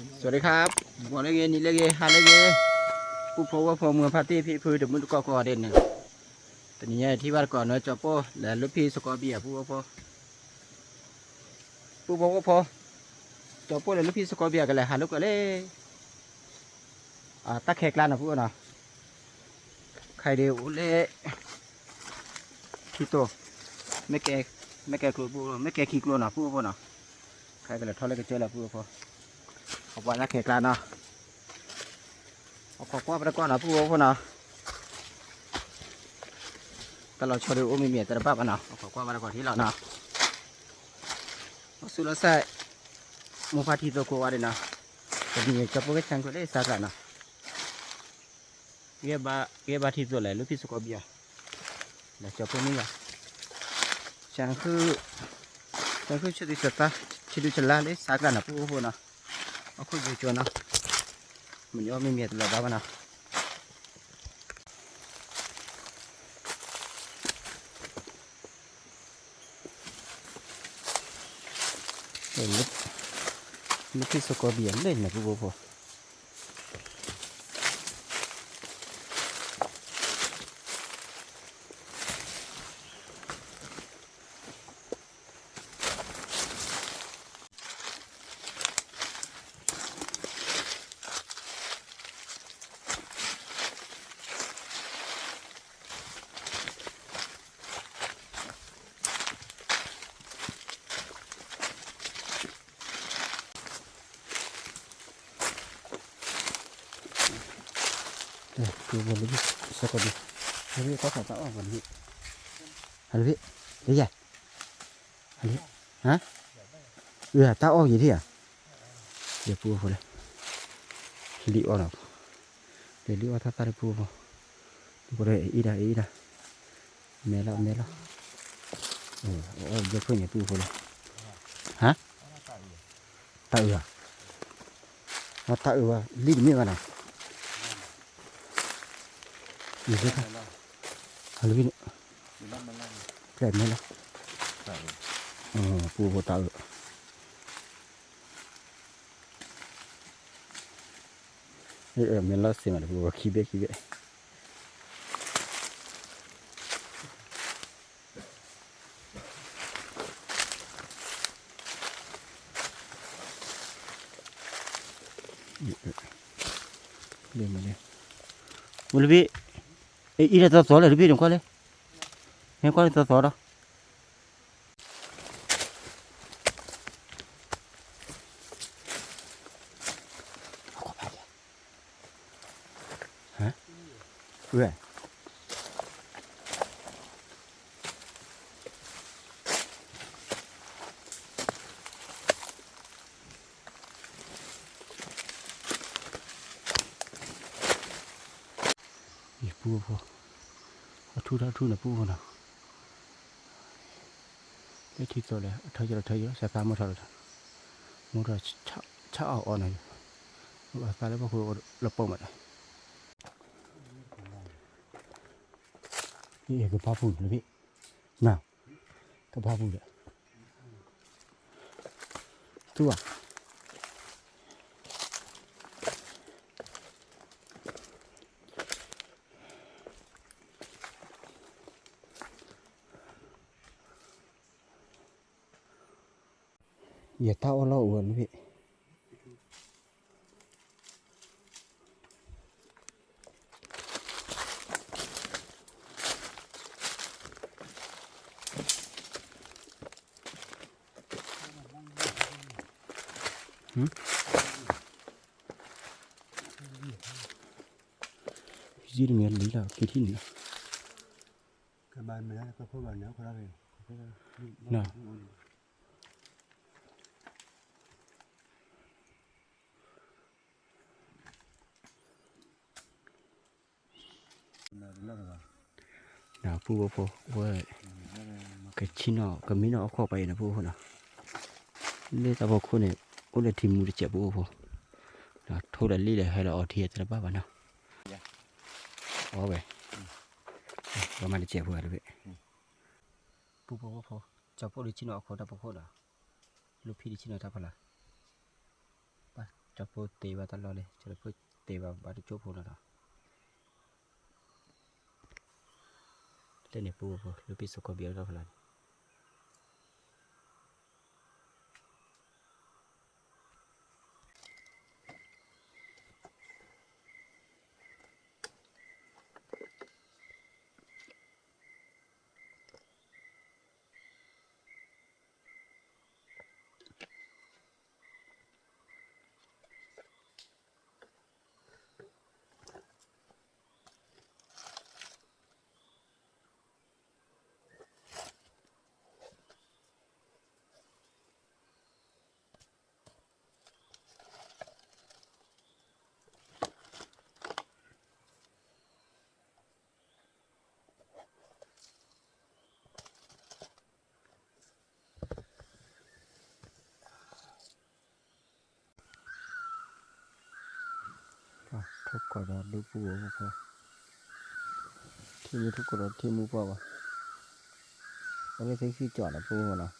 สวัสดีครับ မ့ၢ်လၢဂ့ၤ နံၤလၢဂ့ၤ ဟါလၢဂ့ၤ ပုၢ်ဖိဝဲၢ်ဖိ မုၢ်ဖါတံၢ်ဖံဖု တမုၢ်တကိးကိးဂၤဒဲးန့ၣ်, တနံၤညါထံၣ်ဘၣ်တကိးန့ၣ် ကၠီၤပိၢ်လဲၤလူၢ်ဖံးစကီးဘံၣ်ဧါ ပုၢ်ဖိ ပုၢ်ဖိဝဲၢ်ဖိ, ကၠီၤပိၢ်လဲၤလူၢ်ဖံးစကီးဘံၣ်ဧါ ကလဲၤဟးလိာ်ကွဲလၢ တၢ်ခဲကျါန့ၣ် ပုၢ်ဖိနီၤ, ခဲအံၤဒုးအိၣ်လၢ ထံသိး, မ့ၢ်ကဲကျိၤ ပုၢ်ဖိ မ့ၢ်ကဲခံကျိၤနီၤ ပုၢ်ဖိနီၤ, ခဲအံၤကလဲၤထီၣ်လၢကစၢၢ်လီၤ ပုၢ်ဖိ, အပှၤတၢ်ခဲကျါနီၤ, အခိးကွၢ်ဘၣ်တကိးနီၤ ပုၢ်ဖိနီၤ, တၢ်လီၤဆီဒုးအိၣ်မံၤမံၤတရၢ်ဘၣ်ဘၣ်နီၤ အခိးကွၢ်ဘၣ်တကိးထံလီၤနီၤ, အိၣ်ဆူၣ်လီၤစဲး, မိၢ်ဖါတံၢ်သိးကိးဂၤဒဲးနီၤ, တနံၤညါကၠီၤပိၢ်ကဆၢဃုာ်လၢစးကျါနီၤ ဂ့ၤဘၣ်ထံသိးလဲၤလူၢ်ဖံးစကီးဘံၣ်ဧါ, လဲၤကၠီၤပိၢ်မ့ၢ်ဂ့ၤ, ဆၢဃုာ်, ဆၢဃုာ်ဆံးသူၣ်ဆၢသး ဆံးဒုဆၢလါလၢစးကျါနီၤ ပုၢ်ဖိနီၤ, အခိၣ်ယိၤကၠီနီၤ, မုၢ်နံၤအီၣ်မ့ၢ်မံၤတလီၤဘၣ်ဘၣ်နီၤ လူၢ်ဖံးစကီးဘံၣ်အလၢန့ၣ် ပုၢ်ဖိဖိ စကီးဘံၣ်, ဟဲလၢဘံၣ်, လၢယၤ, ဟဲလၢ, ဟါ, အတၢ်အီၣ်ယံၤဒံးဧါ, ယပုၢ်ဖိလဲၣ်, လံၣ်အီၣ်နီၤ, လံၣ်အီၣ်သၣ်သၣ်လၢပုၢ်ဖိ, ပုၢ်ဖိဒီးအအံၣ်ဒၣ်အအံၣ်ဒၣ်, မဲလီၤမဲလီၤ, အအီၣ်ယဲၢ်ဖုၣ်န့ၣ်ပုၢ်ဖိလဲၣ်, ဟါ, တၢ်အုးဧါ, တၢ်အုးဘၣ် လံၣ်တမ့ၢ်ဘၣ်နီၤ, ယဲၢ်ဖုၣ်, ဟါလၢဘံၣ်န့ၣ်, ပျဲၢ်မဲလီၤ, ပုၢ်ဖိတၢ်အုး မ့ၢ်လီၤစ့ၢ်မး တပူၤ ခံဘ့ၣ်ခံဘ့ၣ် လၢမနုၤ, ဝံၤလဘ့ၣ်, အအံၤလၢသီသီလၢတဘ့ၣ်န့ၣ်ကွၢ်လဲၣ်, မ့ၢ်ကွၢ်လၢသီသီဒီး ယပုၢ်ဖိ, အထူၣ်တၢ်ထူၣ်န့ၣ်ပုၢ်ဖိနီၤ, လၢထံသိးလဲၣ် အထၢယီၤလီၤထၢယီၤ စဲးသးမုၢ်ထီၣ်လီၤ, မုၢ်ထီၣ်ဆၣ်အီၣ်အီၣ်န့ၣ်, အသးလၢပှၤဃိလီၤပိာ်မးဒီး, ကဘၣ်ပူၤလၢဘ့ၣ်, နၤ, ကဘၣ်ပူၤဒီး, သူၣ်ဧါ ယတၢ်အီၣ်လီၢ်အိၣ်ဝဲလၢဘ့ၣ်, ယံၤတမံၤလံလီၤ က့ၤထံၣ်န့ၣ်လီၤ, ကဘၣ်မ့ၢ်လၢကဖိဘၣ်န့ၣ် နၤ ဒီးပုၢ်ဝဲၢ်ဖိဝဲ ကဆံၣ်နီၤ ကမံနီၤအီၣ်ခိၣ်ပှၤအံၤန့ၣ် ပုၢ်ဝဲၢ်ဖိနီၤ, လၢတၢ်ဖီခိၣ်န့ၣ် အိၣ်လၢထံမူတစဲး ပုၢ်ဝဲၢ်ဖိ, ဒီးထိၣ်ဒီးလံၣ်ဒီးဟဲလီၤအီၤထံတရၢ်ဘၣ်ဘၣ်နီၤ, အီၣ်ဝဲ, ပှၤမၤတစဲးဖိတဘ့ၣ်, ပုၢ်ဝဲၢ်ဖိ, ကၠီၤပိၢ်ဒုးဆံၣ်နီၤအီၣ်ခိၣ်တၢ်ဖီခိၣ်ဒီး, လူၢ်ဖံးဒုးဆံၣ်နီၤတၢ်ဖီလာ်, ပှၤ ကၠီဖိတ့ဘၣ်တၢ်လီၢ်လံ, ကၠီဖိတ့ဘၣ်ဘၣ်တကၠိၢ်ဖိနီၤနီၤ, လၢန့ၣ်ပူဖိ လၢဖံးစိကီဘံအီၣ်တၢ်ဖီလာ်န့ၣ် ထိၣ်ကီၢ်ဒီးဒူပူဖိ, ထံမူထိၣ်ကီၢ်ဒီးထံမူပှၢ်ဘၣ်, အဝဲသ့ၣ်သံကၠီၣ်န့ၣ်ပူဖိနီၤ.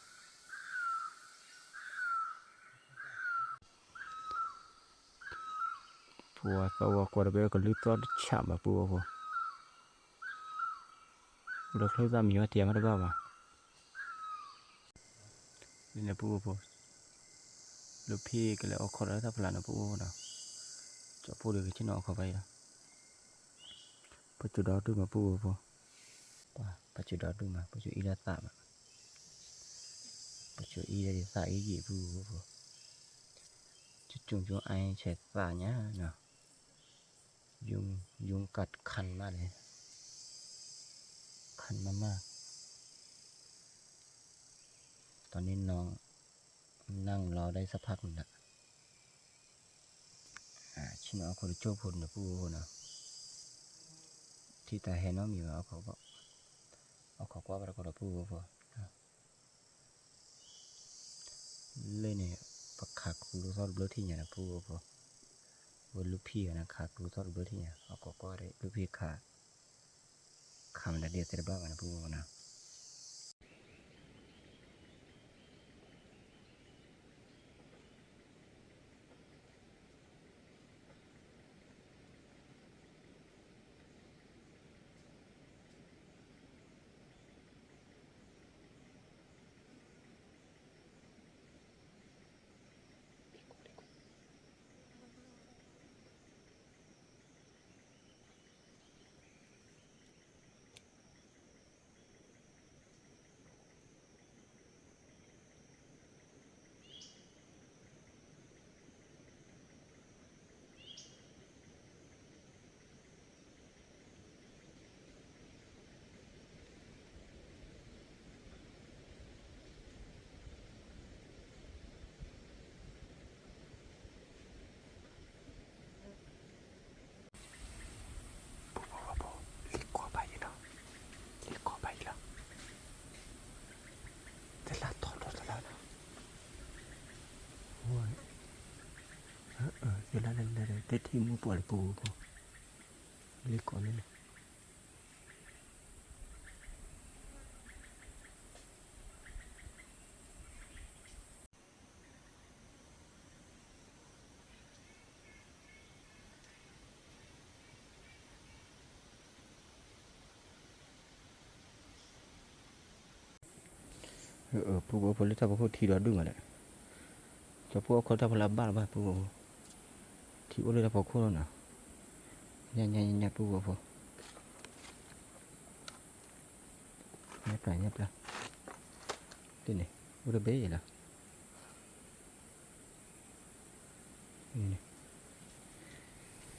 ပှၤသီဝီကွၢ်တဘ့ၣ်ကလုၢ်သီၣ်တဆးဘၣ်ပူဖိ, အိၣ်ဒီးချၢသၣ်မံၤဝဲတံၤမးတဘၣ်ဘၣ်. လၢန့ၣ်ပူဖိ, လၢဖံးကလဲၤအိၣ်ခိးဒီးတၢ်ဖီလာ်န့ၣ်ပူဖိနီၤ, ကၠီဖိဒီးကဆ့ၣ်နီၤအိၣ်ခိးဖဲအံၤလီၤ. ပစိၤဒီဒူၣ်မးပူဖိ, ပစိၤဒီဒူၣ်မး ပစိၤအံၤလၢသၣ်မး, ပစိၤအံၤလၢသၣ်အံၤယံာ်ပူဖိ, ကၠူကၠူအါဆဲးသၣ်ညါနီၤ, ယုၢ်ကၢ်ခၣ်မးလဲၣ်, ခၣ်မးမး, ตอนนี้น้องนั่งรอได้สักพักหนึ่งละ, ဆ့ၣ်နီၤအိၣ်ခိးတကၠိၢ်ဖိန့ၣ်ပူဖိနီၤ, ထံၣ်တၢ်ဟဲနီတမံၤဘၣ်, အိၣ်ခိးကွၢ်ဘၣ်တကိးဒီးပူဖိ, လၢန့ၣ် ပခးကျူသီၣ်တဘျီထံၣ်ညါန့ၣ်ပူဖိ, ဝဲလူဖံးအီၤန့ၣ် ခးကျူသီၣ်တဘျီထံၣ်ညါ, အိၣ်ခိးကွၢ်ဒီးလူဖံးခး ခးမတၤဒ်အသ့တဘၣ်ဘၣ်န့ၣ်ပူဖိနီၤ. လ့ၣ်ကီၢ်ဘၣ်ယံၤလီၤ, လ့ၣ်ကီၢ်ဘၣ်ယံၤလီၤ, တလၢထီၣ်ဒီးတလၢလီၤ, တလၢလၢလၢ တထံၣ်မူပှၢ်လၢပူဖိ, လ့ၣ်ကီၢ်လၢ ပူဖိလၢတၢ်ဖီခိၣ်ထံဒီးဒူၣ်မးဒီး, ကၠီဖိအိၣ်ခိးတၢ်ဖီလာ်ဘၣ်လီၤဘၣ်ပူဖိ, ထံအိၣ်လၢတၢ်ဖီခိၣ်လီၤနီၤ, ညါညါညါညါပူဖိ, ညါပျၢ်ညါပျၢ်, တန့ၣ် အိၣ်တဘ့ၣ်ယဲလီၤ.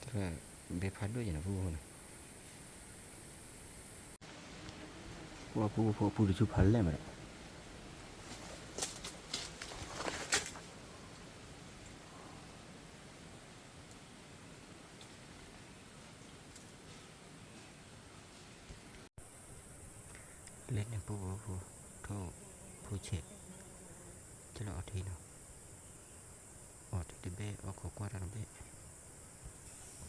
တၢ်ဘဲဖးဒိၣ်ယဲန့ၣ် ပူဖိန့ၣ်, ပူဖိပူတဆူဖးလဲၢ်မးဒီး လၢန့ၣ်ပူဖိဖိ, ထိၣ်ဖိဆဲး, ကလီၤအီထံနီၤ, အီထံတဘ့ၣ် အီခိးကွၢ်တၢ်တဘ့ၣ်,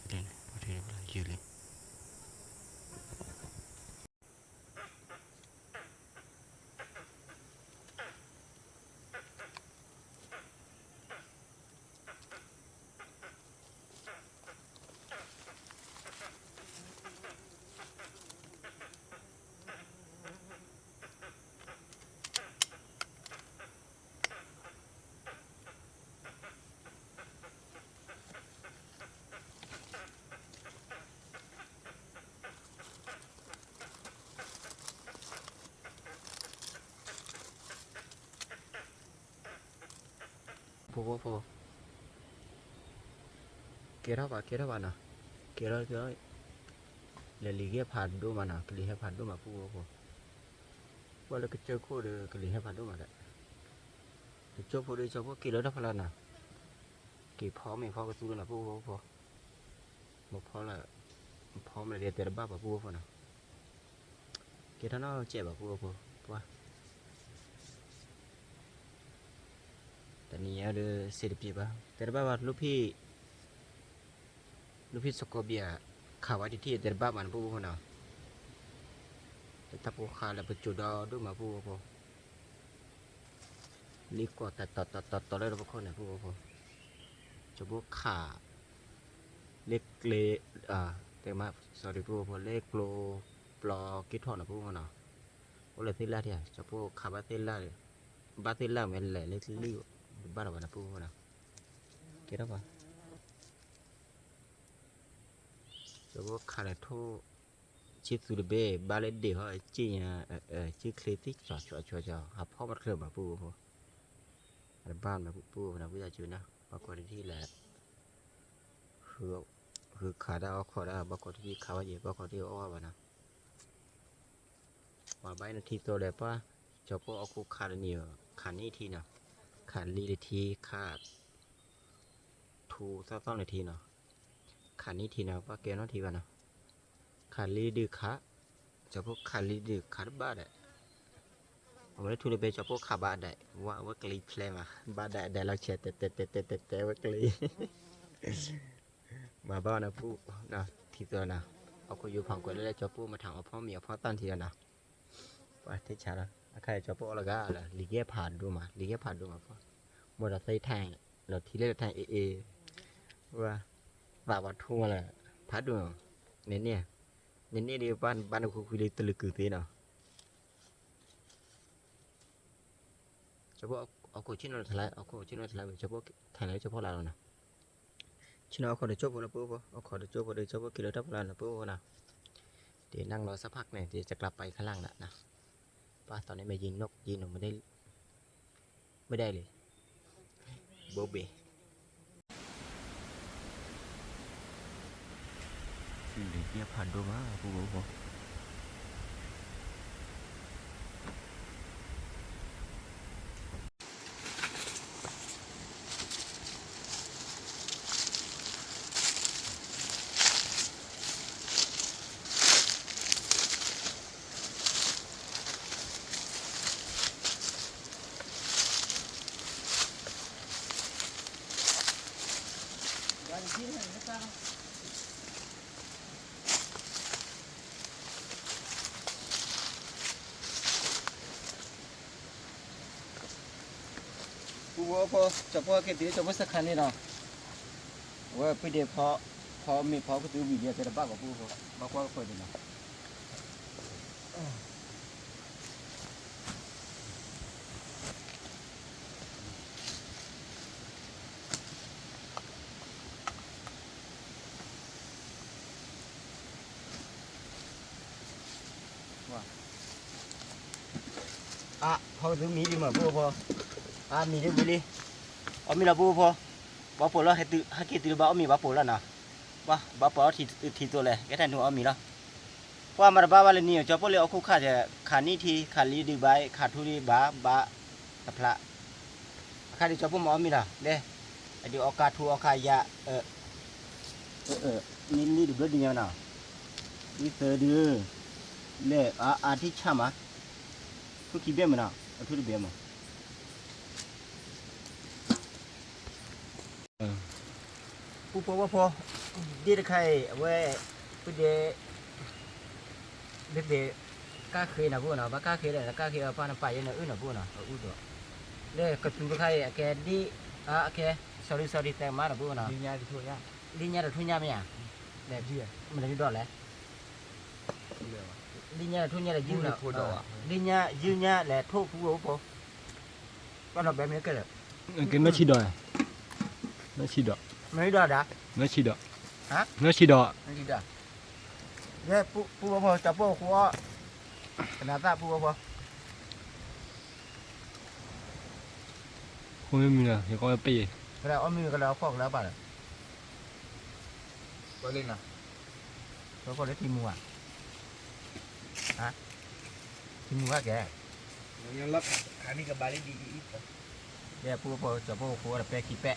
လၢန့ၣ် အီထံတဘ့ၣ်လီၤယုၢ်လံ. ပူဖိပူဖိ ဖိဖိဖိ, ကဲထီၣ်ဘၣ် ကဲထီၣ်ဘၣ်နီၤ, ကဲထီၣ် လဲၤလံာ်ဂဲၢ်ဖးဒိၣ်မးနီၤ, ကလံၤဟဲဖးဒိၣ်မး ပုၢ်ဖိဖိ, ပှၤလၢကစၢၢ်ခိၣ်ဒီး ကလံၤဟဲဖးဒိၣ်မးဒီး, တကၠိဖိဒီး ကၠီဖိက့ၤလၢတၢ်ဖီလာ်နီၤ, က့ၤဖီမ့ၤဖီကသူလၢနီၤ ပုၢ်ဖိဖိ, မ့ၢ်ဖီလၢ, ဖီမ့ၢ်လၢတဲတဘၣ်ဘၣ် ပုၢ်ဖိဖိနီၤ, ကဲထီၣ်နီၢ်ကဲးဘၣ် ပုၢ်ဖိဖိ, ပှၤ တနံၤအံၤဒီး စ့တပျ့ၤဘၣ် တဲတဘၣ်ဘၣ် လူဖံၣ်, လူဖံၣ်စကီးဘံၣ်ဧါ, ခးဝဲတထံၣ်တဲတဘၣ်ဘၣ်န့ၣ် ပုၢ်ဖိဖိနီၤ, တၢ်ဖိခးလၢပစိာ်ဒီဒိၣ်မး ပုၢ်ဖိဖိ, လ့ၣ်ကွီၢ်တတီၤတီၤတီၤတီၤလၢတပခိၣ်န့ၣ် ပုၢ်ဖိဖိ, ကၠီဖိခး လၢကျဲ, တဲမး sorry ပုၢ်ဖိဖိ လၢကျိပျီက့ၢ်ထီၣ်န့ၣ် ပုၢ်ဖိနီၤ, အိၣ်လၢသ့ၣ်လၢ်ထံဧါ, ကၠီဖိခးဘၣ်သ့ၣ်လၢ်, ဘၣ်သ့ၣ်လၢ်မ့ၢ်လဲၤလၢသလံၣ်, တဘၣ်လီၤဘၣ်န့ၣ် ပုၢ်ဖိဖိနီၤ, ကဲထီၣ်ဘၣ် ကၠီဖိခးလၢထိၣ်, ဆ့သူတဘ့ၣ် ဘၣ်လၢဒ့ၣ်ဟီ ကၠ့ၣ်ညါ, ကၠ့ၣ်ချ့သ့ၣ်ကၠီကၠီကၠီ, ဟးဖီမတချုးဘၣ် ပုၢ်ဖိဖိ, အတဘၣ်မး ပုၢ်ဖိဖိနီၤ, ဝံသးစူၤနီၤ, ဘၣ်ကွၢ်တထံၣ်လၢ ဃုခးဒၣ်အီၣ်ခိးဒၣ် ဘၣ်ကွၢ်တထံၣ်ခးဝဲယဲၢ် ဘၣ်ကွၢ်တထံၣ်အီၣ်ဝဲဘၣ်နီၤ, ပှၤဘၣ်အံၤနထံသိးလဲၣ် ပှၤ, ကၠီဖိအီၣ်ခိးခးတနံၤ, ခးနံၣ်ထံနီၤ, ခးလံတထံ ခး ထူသီၣ်သီၣ်နထံနီၤ, ခးနံၣ်ထံနီၤ ပှၤကဲနီၣ်ထံဘၣ်နီၤ, ခးလံဒုးခး, ကၠီဖိခးလံဒုးခးတဘၣ်ဒဲး, အဝဲလၢထူလၢဘဲ ကၠီဖိခးဘၣ်ဒဲး, ဝဲကလံၤဖျဲမး ဘၣ်ဒဲးဒဲးလီၤဆဲး တဲတဲတဲတဲတဲဝဲကလံၤ မၤဘၣ်နၤပူ, ထံသိးနၤ, အီၣ်ခိးယိၤဖးကွဲးလၢလၢကၠီဖိမ့ၢ်ထီၣ်အီၣ်ဖီမ့ၤအီၣ်ဖီသၣ်ထံလီၤနၤ, ပှၤထံဆါလီၤ, အခါအံၤကၠီဖိအီၣ်လီၤဂာ်လၢ လံာ်ဂဲၢ်ဖးဒိၣ်မး လံာ်ဂဲၢ်ဖးဒိၣ်မးပှၤ, မ့ၢ်ဒီးသ့ၣ်ထၣ်, လီၤထံလၢထၣ်အ့ၣ်အ့ၣ်, ဝဲ, သးပှၤထူမးလၢ, ဖးဒိၣ်, နန့ၣ်, နန့ၣ်ဒ်ပှၤဘၣ်နဃုကွံာ်လံတလုာ်ကုာ်သ့နီၤ ကၠီဖိအီၣ်ခိးဆ့ၣ်နီၤတထါလၢ အီၣ်ခိးဆ့ၣ်နီၤတထါလၢ ကၠီဖိထါလၢကၠီဖိလၢလီၤနီၤ, ဆ့ၣ်နီၤအီၣ်ခိးဒီးကၠီဖိလၢပူဖိ, အီၣ်ခိးဒီးကၠီဖိဒီးကၠီဖိက့ၤလၢတၢ်ဖီလာ်နီၤပူဖိနီၤ, ဒီးနၢ်လီၤစၢ်ဖးကနဲၣ် ဒီးကကျးပာ်အံၤခါလၢ်နၤ, ပှၤသီန့ၣ်မ့ၢ်ယံၤနူၣ်ယံၤနူၣ်မ့ၢ်ဒၣ်, မ့ၢ်ဒၣ်လံ ဘိဘ့ၣ် လံာ်ဂဲၢ်ဖးဒိၣ်မး ပူဖိဖိ ပူဖိဖိ ကၠီဖိက့ၤတုၤလၢကၠီဖိစခါန့ၣ်နီၤ, အဝဲဖုဒ့ဖီ, ဖီမ့ၤဖီကသူဝံၤဒီးတဲတဘၣ်ဘၣ်ပူဖိ, ဘၣ်ကွၢ်ကပၢၤဒံးနီၤ အါ, ဖီကသူမံဒံးမး ပူဖိ, အါမံဒံးဝံၤလံ, အီၣ်မ့ၤလီၤပူဖိ, ဘၣ်ပိာ်လီၤ, ဟဲက့ၤတုၤလၢဘၣ်အီၣ်မ့ၤဘၣ်ပိာ်လီၤနီၤ, ဘၣ်ပိာ်လီၤထံသိးလဲၣ်, ကဲထီၣ်နုာ်အီၣ်မ့ၤလီၤ, ပှၤမၤတဘၣ်ဘၣ်လၢနံၤအီၤ ကၠီဖိလၢအီၣ်ခိၣ်ခါဒီး ခးနံၣ်ထံ ခးလံဒုးဘၣ် ခးထူဒံးဘၣ် ဘၣ်တဖျါ အခါဒုးကၠီဖိမၤအီၣ်မ့ၤလီၤ လဲၣ်, အဒုးအီၣ်ကါထူအီၣ်ကါယၤ, မ့ၢ်လံဒုးဘျၢဒုးညါနီၤ, ဒ်သိးဒုး, လဲၣ်, အါထံၣ်ဆၣ်မး, ထူၣ်ခံဘ့ၣ်မးနီၤ အထူၣ်တဘ့ၣ်မး ပူဖိဝဲဖိ, ဒ့ၣ်တခါအံၤ အဝဲ, ပဒဲ, ဘ့ၣ်ဘ့ၣ်, ကၣ်ဃ့နၤပူနီၤ ဘၣ်ကၣ်ဃ့ဒီး ကၣ်ဃ့အပၢ်နပာ်ယဲနအုၣ်နီၤပူနီၤ အအုၣ်ဒီး, လၢကသူတခါအံၤ အကဲဒ့ၣ်, အကဲ, sorry sorry တဲမးနီၤပူနီၤ, လံညါဒီးထူညါမ့ၢ်ဧါ, မနုၤဒိးလဲၣ် လံညါဒီးထူညါဒီးယုၢ်နီၤ, လံညါယုၢ်ညါလဲၤထိၣ်ပူဖိ, ဘၣ်နီၤဘဲမ့ၢ်ကဲလဲၣ်, ကဲနီၢ်ဆံးဒီး, နီၢ်ဆံးဒီး, မ့ၢ်ဒီးဒၣ်, နီၢ်ဆံးဒီး, နီၢ်ဆံးဒီး, ယဲပူဖိဖိ ကၠီဖိအဃိအီၣ်, ကနၣ်သၣ်ပူဖိဖိ မ့ၢ်မံၤလီၤ ယကအီၣ်ပဲယဲၢ်, ကလၢအီၣ်မ့ၢ်ကလၢအီၣ်ခီၣ်ကလၢအပာ်လီၤ, ကလၢလၢထံမူဧါ, ဟါ, ထံမူဘၣ်ကဲ, လၢပူဖိကၠီၤဖိအိၣ်ခိးဒီးပဲခံပဲ,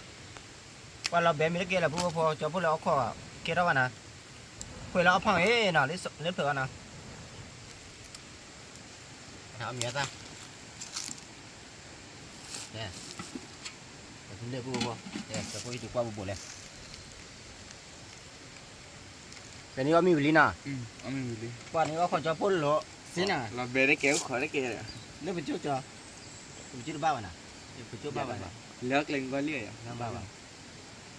ပှၤလီၤဘဲမ့ၢ်တကဲလၢပူဖိ ကၠီၤဖိလၢအီၣ်ခီၣ်, ကဲထီၣ်ဘၣ်နၤ, ခွဲးလၢအီၣ်ဖီၣ်အံၤနီၤ လၢဖျၢၣ်အီၤနီၤ အမံၤအသၣ်, လၢပူဖိ, ကၠီၤဖိအံၤတကွၢ်ဘိးဘိးလဲၣ်, ဖဲန့ၣ်အီၣ်မ့ၢ်ဝံၤလံနီၤ, ပှၤန့ၣ်အီၣ်ခီၣ်ကၠီၤဖိလီၤ, စ့နၤ, လီၤဘဲတကဲအိၣ်ခီၣ်တကဲ, လၢပကၠိကၠီၤ, ပကၠိတဘၣ်ဘၣ်နၤ, ပကၠိဘၣ်ဘၣ်, လၢကျဲကီ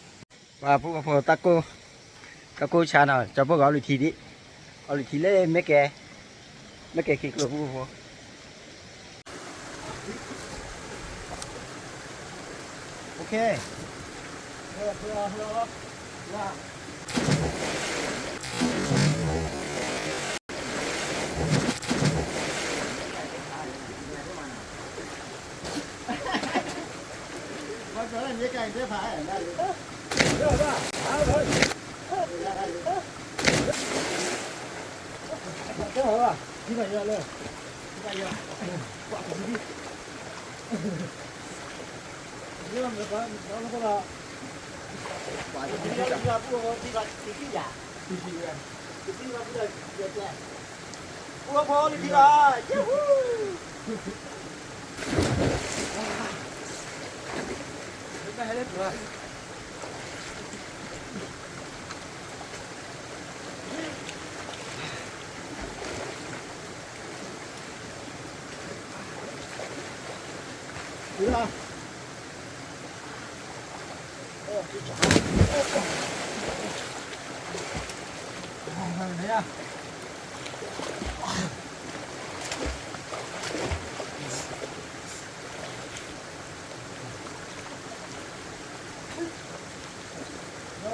လံ, ပှၤပူဖိတၢ်ကိၢ်, တၢ်ကိၢ်ဆါနီၤ ကၠီၤဖိဂၤအီၣ်လုၢ်ထံဒံး, အီၣ်လုၢ်ထံလၢမဲာ်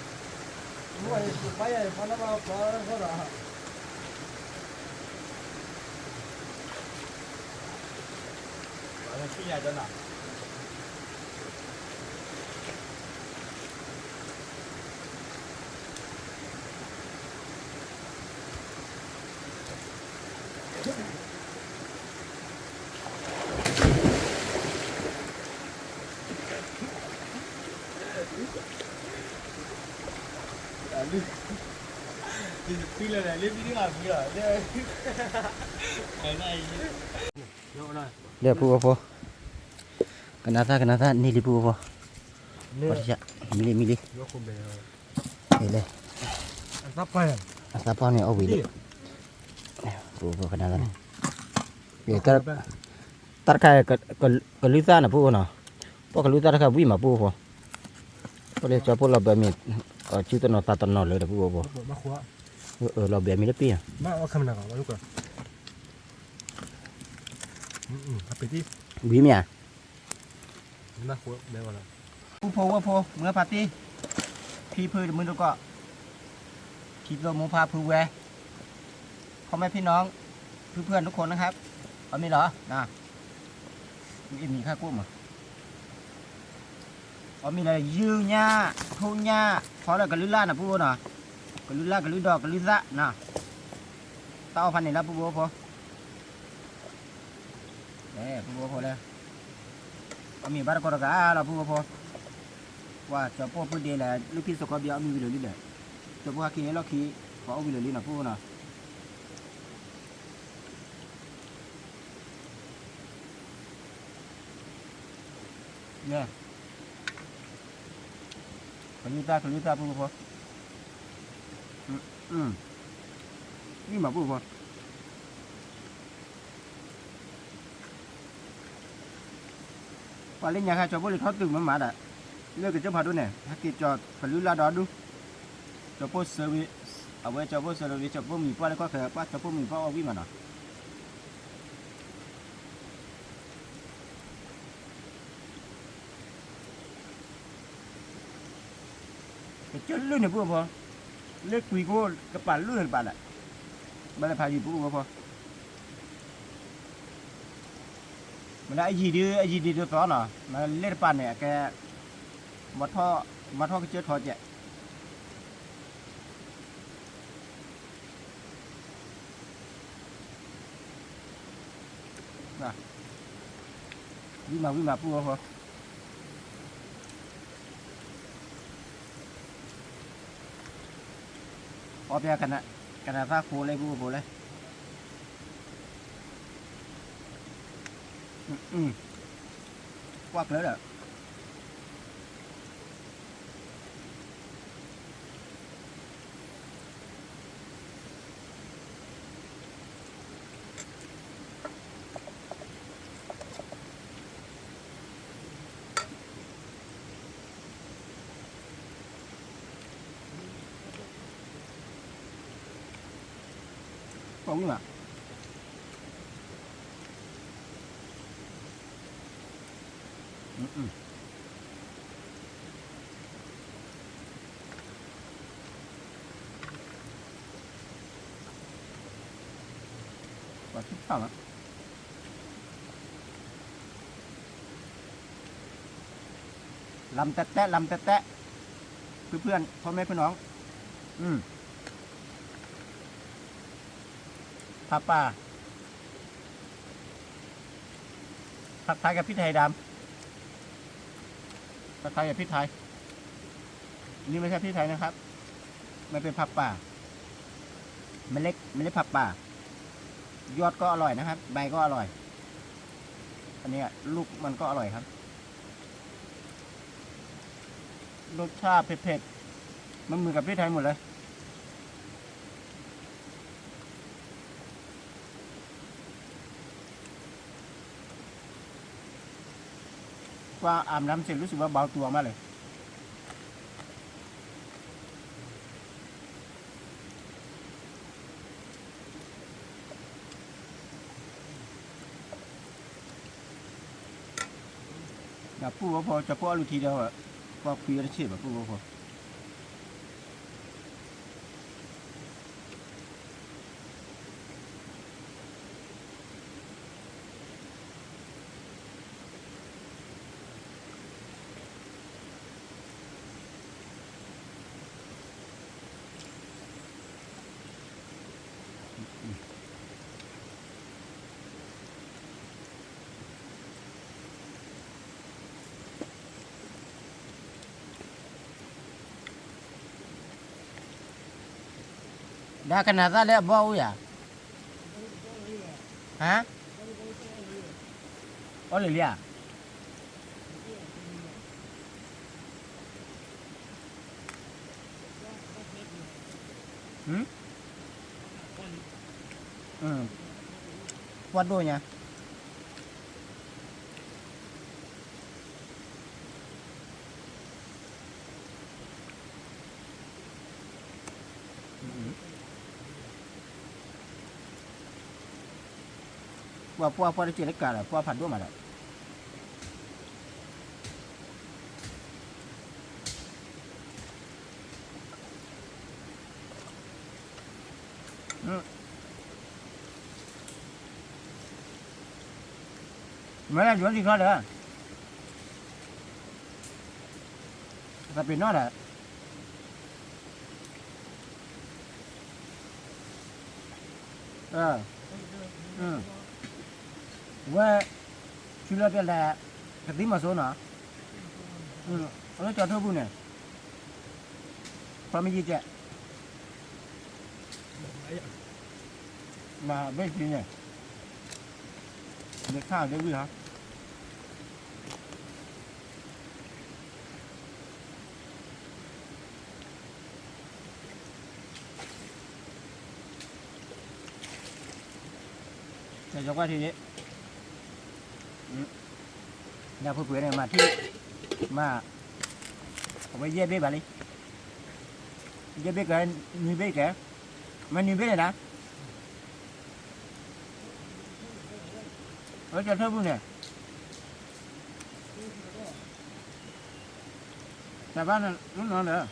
ကဲ, မဲာ်ကဲခံကျိၤပူဖိ, လၢပူဖိ, ကနၣ်သၣ် ကနၣ်သၣ်န့ၢ်လံပူဖိ, မံလံ မံလံ, လဲၤ, အသၣ်ပှၢ်န့ၣ်အီၣ်ဝံၤလံ, ပူဖိကနၣ်သၣ်န့ၣ်, တၢ်တခါ ကလုၢ်သၣ်န့ၣ်ပူဖိနီၤ, ပှၤကလုၢ်သၣ်တခါဝံၣ်မးပူဖိ, ပှၤလၢကၠီၤဖိလီၤဘဲမ့ၢ်, စုတနီၤသးတနီၤလၢာ်ဒီးပူဖိ, လီၤဘဲမ့ၢ်တပ့ၢ်, ဝံၣ်မ့ၢ်ဧါ, ပူဖိဝဲဖိ မုၢ်ဖါတံၢ်, ဖံဖုတမုၢ်တကိး, ခံသိမိၢ်ဖါဖုဝဲ, พ่อแม่พี่น้อง เพื่อนๆทุกคนนะครับ, အီၣ်မ့ၤလီၤ, အမံၤခါကိၣ်မး, အီၣ်မ့ၤလၢယုၢ်ညၣ် ထိၣ်ညၣ် ဖီလၢကလုၢ်လၢ်န့ၣ်ပူဖိနီၤ, ကလုၢ်လၢ် ကလုၢ်ဒိး ကလုၢ်သၣ်နီၤ, တၢ်အီၣ်ဖးန့ၣ်လၢပူဖိဖိ ပူဖိဖိလၢ, အီၣ်မ့ၤဘၣ်တကီတဂၤလီၤပူဖိဖိ, ပှၤကၠီၤပိၢ်ပုၢ်ဒ့လဲၣ် လၢခံစခီဘံအီၣ်မ့ၤဝံၤလၢာ်လံဒီး, ကၠီၤပိၢ်ဟဲက့ၤလီၢ်ခံ, ပှၤအီၣ်ဝံၤလၢာ်လံနီၤပူဖိနီၤ ယဲၢ်, ကလုၢ်သၣ်ကလုၢ်သၣ်ပူဖိ, မံမးပူဖိ, ပှၤလၢညါခါကၠီၤပိၢ်လံထီၣ်တုၤမးမးဒီး, လၢကစၢၢ်ဖးဒိၣ်န့ၣ် ဟဲက့ၤကၠီၤကလုၢ်လၢ်ဒီးဒူ, ကၠီၤပိၢ်ဆၢဝံၤ, အဝဲကၠီၤပိၢ်ဆၢလီၤဝံၤ ကၠီၤပိၢ်မံၤပှၢ်လၢကီၢ်ချၢ ပှၤကၠီၤပိၢ်မံၤပှၢ်အီၣ်ဝံၣ်မးနီၤ ကစၢၢ်လုၢ်န့ၣ်ပူဖိ, လၢကွံာ်ကိကပာ်လုၢ်န့ၣ်တပာ်လဲၣ်, ဘၣ်လဲၤဖးယံၤပူဖိဖိ, မ့ၢ်လၢအယံာ်ဒုး အယံာ်ဒံးဒ်သိးနီၤ, မ့ၢ်လၢတပာ်န့ၣ် အကဲ မၤထီၣ်ကစၢၢ်ထီၣ်ကဲး, ဝံၣ်မးဝံၣ်မးပူၣ်ဝဲဖိ, အီၣ်ပျဲ ကနၣ်သၣ်ဃိလၢပူၣ်ဝဲဖိလဲၣ်, ကွၢ်ကျၢၤဒီး ပှၤဝံၣ်မး, ပှၤထံၣ်ဖျၢၣ်လီၤ, လမ်တဲတဲ လမ်တဲတဲ, เพื่อนๆ พ่อแม่พี่น้อง, อืม ผักป่า ผักไทยกับพริกไทยดำ ผักไทยกับพริกไทย นี่ไม่ใช่พริกไทยนะครับ มันเป็นผักป่า เมล็ด เมล็ดผักป่า ยอดก็อร่อยนะครับ ใบก็อร่อย อันเนี้ย ลูกมันก็อร่อยครับ รสชาติเผ็ดๆ มันเหมือนกับพริกไทยหมดเลย ว่าอาบน้ำเสร็จรู้สึกว่าเบาตัวมากเลย ဒီးပူၣ်ဝဲဖိ ကၠီၤဖိအီၣ်လူၤထံဒီး ပှၤဖှံဝဲတဆံးဘၣ် ပူၣ်ဝဲဖိ ဒီးကနၣ်သၣ်လၢအဘီအိၣ်ယၤ, ဟါ, အီၣ်လၢလံဧါ, ပှၤဒိၣ်ညါ ပှၤပှၤပှၤတစဲးလၢကၤဒီး ပှၤဖးဒိၣ်မးဒီး မ့ၢ်လၢယွၤစံးထီၣ်ဒီး သးပ့ၤနီၣ်ဒီး ဝဲ ဆူလီၤတဲလၢ ကသံၣ်မီၤစိနီၤ, အလၢကၠီၤထိၣ်ပူၤန့ၣ် ဖီမ့ၢ်ယံၤကဲး မၤဘ့ၣ်ကံန့ၣ် နထါဒ့ဝံၣ်ဟီ ကကွၢ်ထံၣ်, နၢ်ဖိပှဲၤန့ၣ် မၤထံၣ်, မၤ, အဝဲယဲၢ်ဘ့ၣ်ဘၣ်လံ, ယဲၢ်ဘ့ၣ်ကဲ, နွံဘ့ၣ်ကဲ, မ့ၢ်နွံဘ့ၣ်န့ၣ်ဒၣ်, အဝဲကၠီၤထိၣ်ပူၤန့ၣ် တၢ်ဘၣ်န့ၣ် မ့ၢ်နီၤဒီး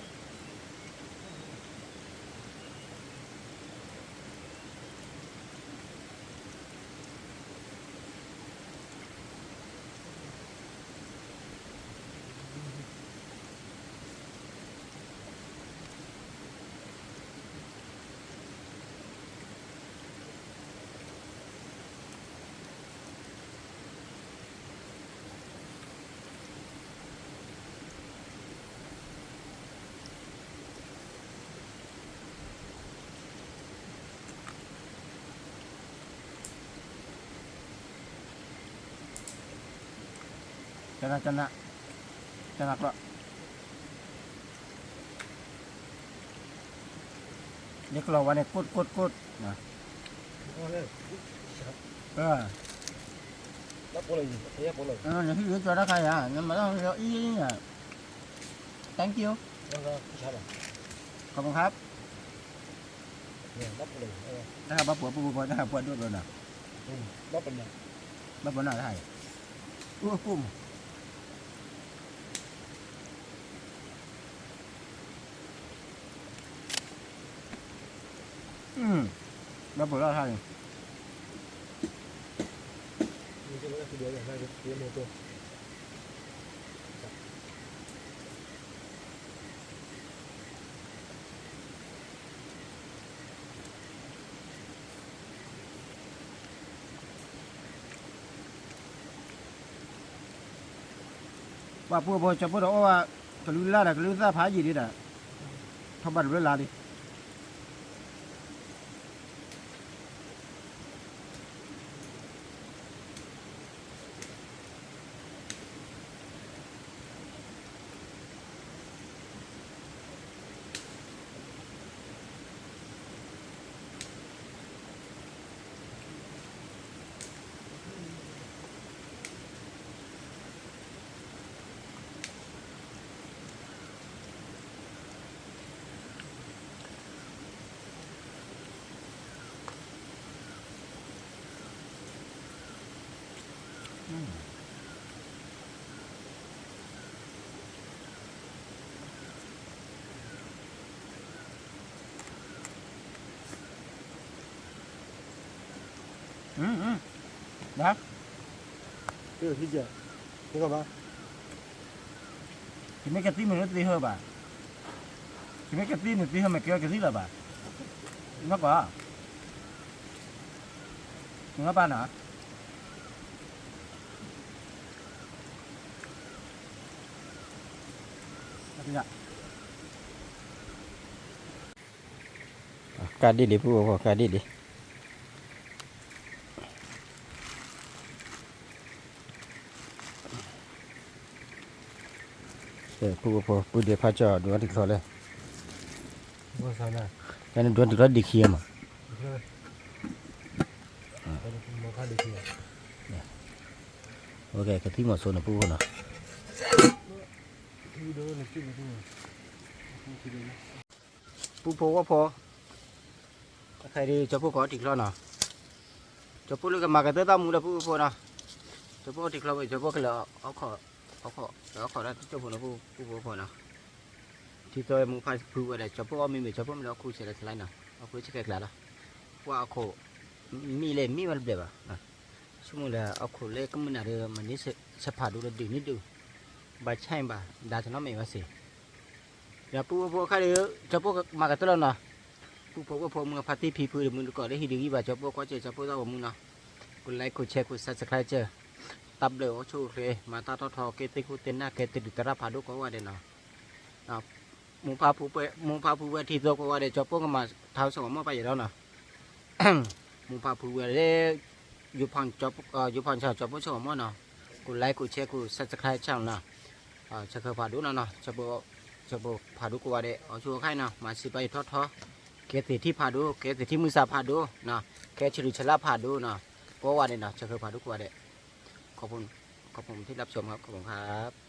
ကနၣ် ကနၣ် ကနၣ်ကျီၢ် ယကျီၢ်ဝဲန့ၣ် ကိတ်ကိတ်ကိတ် နဟံၣ်လၢကၠီတၢ်ခါယၤ နမၤလၢအံၤ thank you ขอบคุณครับ တၢ်ဟးဘၣ်ပှၤပူဖိ တၢ်ဟးပှၤဒိၣ်ဘျီနီၤ ဘၣ်ပှၤနီၤတၢ်ဟး အိၣ်ကိၣ်မး ဘၣ်ပှၤလီၤတၢ်န့ၣ် ပှၤပူဖိ ကၠီဖိဒီးအီၣ်ဘၣ် ကလုာ်လၢ်ဒီး ကလုာ်သၣ်ဖးယံာ်ဒံးဒီး ထီၣ်ဘၣ်တဘျီလါဒံး ဒၣ် ယမ့ၢ်ကသံၣ်မ့ၢ်လၢသ့ဟၢဘၣ်, ယမ့ၢ်ကသံၣ်န့ၣ်သ့ဟၢမ့ၢ်ကဲကသံၣ်လၢၤဘၣ်, နီၢ်ကီၢ်, နနီၢ်ပၢ်နီၤ, ကၢ်ဒ့ၣ်လံ ပုၢ်ဖိဝဲၢ်ဖိ ကၢ်ဒ့ၣ်လံ. ပုၢ်ဖိဝဲၢ်ဖိ ပုၢ်ဒ့ဖးကၠီ ဒိးတံၤချီလဲၣ်, ကဲန့ၣ်ဒိးတံၤချီဒံးခံမး, ကသံၣ်မီၤစိန့ၣ် ပုၢ်ဖိနီၤ. ပုၢ်ဖိဝဲၢ်ဖိ, တခါဒ်ကၠီဖိကီးတံၤချီနီၤ, ကၠီဖိလၢကမၤကတၢၢ်သၣ်မူဒီးပုၢ်ဖိနီၤ, ကၠီဖိတံၤချီဝဲ ကၠီဖိကလဲၤအီၣ်ခိး, အီၣ်ခိး, လဲၤအီၣ်ခိးဒၣ်တၢ်ကၠိဖိနီၤ ပုၢ်ဖိဝဲၢ်ဖိနီၤ, ထံသီမူဖးဖုဝဲဒီး ကၠီဖိအီၣ်မ့ၢ်မ့ၢ် ကၠီဖိမ့ၢ်လၢအီၣ်ခိးဆဲးလၢချါနီၤ, အီၣ်ခိးဆဲးခဲကျါလီၤ, ပှၤအီၣ်ခိး, မ့ၢ်လဲၤမ့ၢ်ဘၣ်တဘျဲၣ်ဘၣ် ဆိကမိၣ်လၢအီၣ်ခိးလၢကမုၢ်နၤဒီး မၤန့ၢ်ဆဲးဖးဒိၣ်လၢဒုးန့ၢ်ဒုး, ဘၣ်ဆၣ်ဘၣ် ဒါတနီၤမ့ၢ်ဘၣ်စ့ၢ်, ဒီးပုၢ်ဖိဝဲၢ်ဖိအခါဒီး ကၠီဖိမၤကတၢၢ်လီၤနီၤ, ပုၢ်ဖိဝဲၢ်ဖိမုၢ်ဖါတံၢ်ဖံဖုဒီး မုၢ်တကိးလၢဟံၣ်ဒုးဂံၢ်ဘၣ် ကၠီဖိကွၢ်စဲး ကၠီဖိသၣ်ဝဲမူနီၤ, ကိးlike ကိးshare ကိးsubscribe စဲး, တၢ်ဘျုးအိၣ်ဆူၣ်အိၣ်ချ့ မၤတၢ်ထီၣ်ထီကဲသ့ၣ်ခိၣ်သ့ၣ်နၢ် ကဲသ့ၣ်ဒုးသရၣ်ဖးဒိၣ်ကိးဂၤဒဲးနီၤ. မူဖးဖုဝဲ မူဖးဖုဝဲထံသီကိးဂၤဒဲး ကၠီဖိကမၤထါစၢၤဂီၤမီၢ်ပၢ်ယဲၢ်ဒီးနီၤ, မူဖးဖုဝဲလၢ ယိၤဖီၣ်ဆၣ် ကၠီဖိစၢၤဂီၤမီၢ်နီၤ, ကိးlike ကိးshare ကိးsubscribe စဲးနီၤ, ဆၢခၢၣ်ဖးဒိၣ်နီၤနီၤ, ကၠီဖိဖးဒိၣ်ကိးဂၤဒဲး အိၣ်ဆူၣ်အိၣ်ချ့နီၤ, မၤစံးပာ်ယဲၢ်ထီၣ်ထီ, ကဲသ့ၣ်ထံၣ်ဖးဒိၣ် ကဲသ့ၣ်ထံၣ်မုၢ်ဆါဖးဒိၣ်နီၤ, ကဲဆၢဒုးဆၢလၢ်ဖးဒိၣ်နီၤ, ကိးဂၤဒဲးနီၤ ဆၢခၢၣ်ဖးဒိၣ်ကိးဂၤဒဲး, ขอบคุณที่รับชมครับ ขอบคุณครับ.